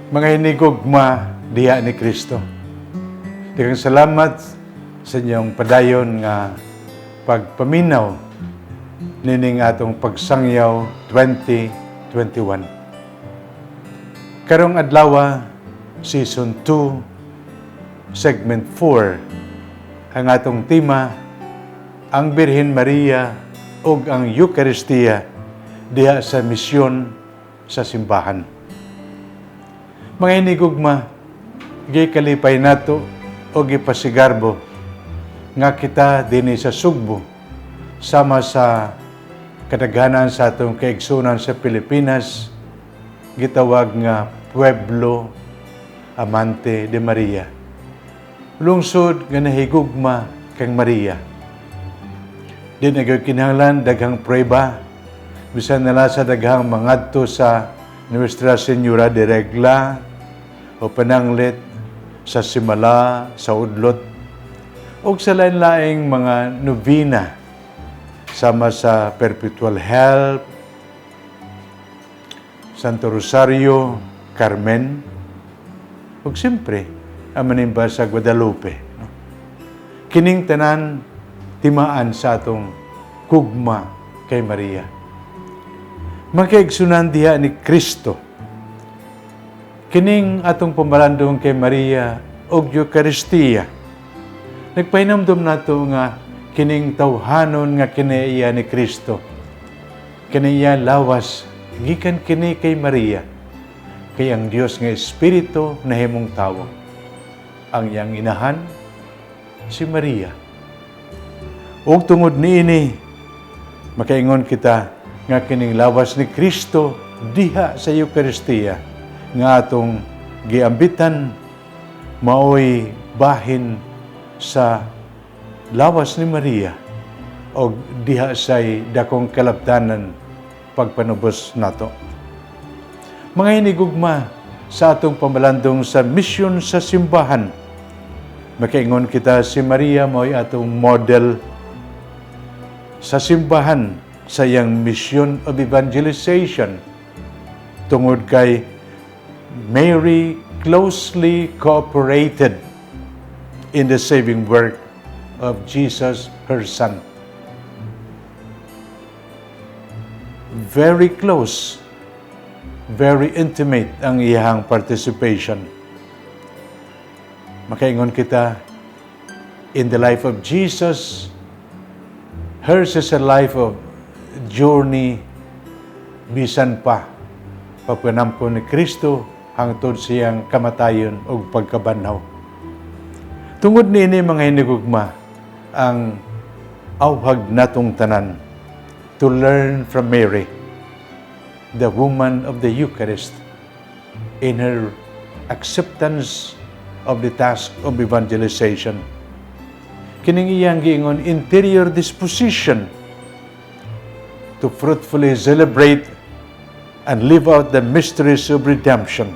Mga hinigugma diha ni Kristo. Daghang salamat sa inyong padayon nga pagpaminaw nining atong pagsangyaw 2021. Karong adlaw, Season 2, Segment 4, ang atong tema, ang Birhen Maria ug ang Eucharistia diha sa misyon sa simbahan. Mga hinigugma, gikalipay nato o gipasigarbo nga kita dinhi sa Sugbo sama sa kadaghanan sa atong kaigsunan sa Pilipinas, gitawag nga Pueblo Amante de Maria. Lungsod nga nahigugma kang Maria. Di na gyud kinahanglan daghang prueba, bisan nala sa daghang mangadto sa Nuestra Señora de Regla o pananglit sa Simala, sa Udlot, o sa lain-laing mga novena sama sa Perpetual Help, Santo Rosario, Carmen, ug siyempre, ang manimba sa Guadalupe. No? Kining tanan timaan sa atong gugma kay Maria. Mga kaigsunan diha ni Kristo, kining atong pamalandong kay Maria og Eucharistia, nagpahinumdom nato nga kining tawhanon nga kinaiya ni Kristo, kini iya lawas, gikan kini kay Maria, kay ang Dios nga Espiritu nahimong tawo. Ang iyang inahan si Maria. Ug tungod niini, makaingon kita nga kining lawas ni Kristo diha sa Eucharistia nga atong giambitan maoy bahin sa lawas ni Maria og diha say dakong kalabtanan pagpanubos nato. Mga hinigugma, sa atong pamalandong sa misyon sa simbahan, makaingon kita si Maria mao'y atong model sa simbahan sa iyang mission of evangelization tungod kay Mary closely cooperated in the saving work of Jesus, her Son. Very close, very intimate ang iyang participation. Makaingon kita, in the life of Jesus, hers is a life of journey bisan pa pagpanampo ni Kristo hangtod siyang kamatayon ug pagkabanhaw. Tungod niini, mga hinigugma, ang awhag natong tanan to learn from Mary, the woman of the Eucharist, in her acceptance of the task of evangelization. Kining iyang giingon interior disposition to fruitfully celebrate and live out the mysteries of redemption.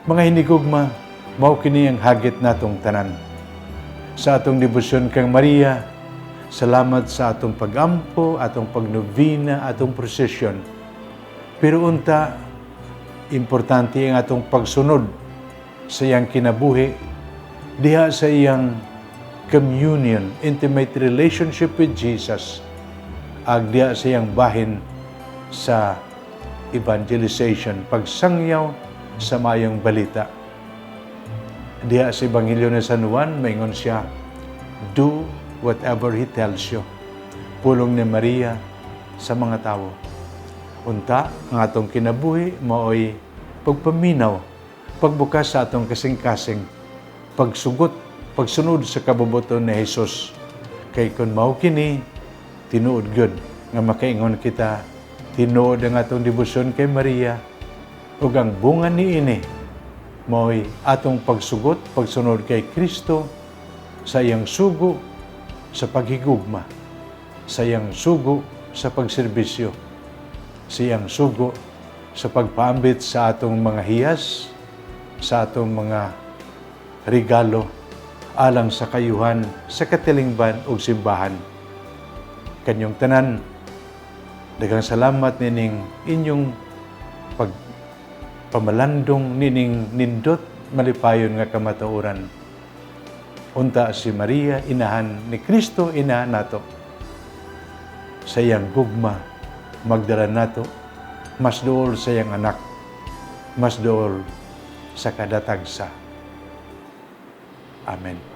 Mga hinigugma, mao kini ang hagit natong tanan. Sa atong debosyon kang Maria, salamat sa atong pagampo, atong pagnovena, atong prosesyon. Pero unta, importante ang atong pagsunod sa iyang kinabuhi, diha sa iyang communion, intimate relationship with Jesus, ag diha sa iyang bahin sa evangelization, pagsangyaw sa mayong balita. Diha sa Ebanghelyo ni San Juan, maingon siya, "Do whatever He tells you." Pulong ni Maria sa mga tao. Unta, ang atong kinabuhi maoy pagpaminaw, pagbukas sa atong kasing-kasing, pagsugot, pagsunod sa kabubut-on ni Jesus. Kay kung mao kini, tinuod gyud nga makaingon kita, tinuod ang atong debosyon kay Maria. Ug ang bunga niini mao'y atong pagsugot, pagsunod kay Kristo sa iyang sugo sa paghigugma, sa iyang sugo sa pagserbisyo, sa iyang sugo sa pagpaambit sa atong mga hiyas, sa atong mga regalo alang sa kayuhan sa katilingban ug simbahan. Kanyong tanan, daghang salamat nining inyong pag pamalandong nining nindot malipayon nga kamatuoran. Unta si Maria, inahan ni Kristo, inahan nato. Sa iyang gugma, magdala nato, mas duol sa iyang anak, mas duol sa kadatagsa. Amen.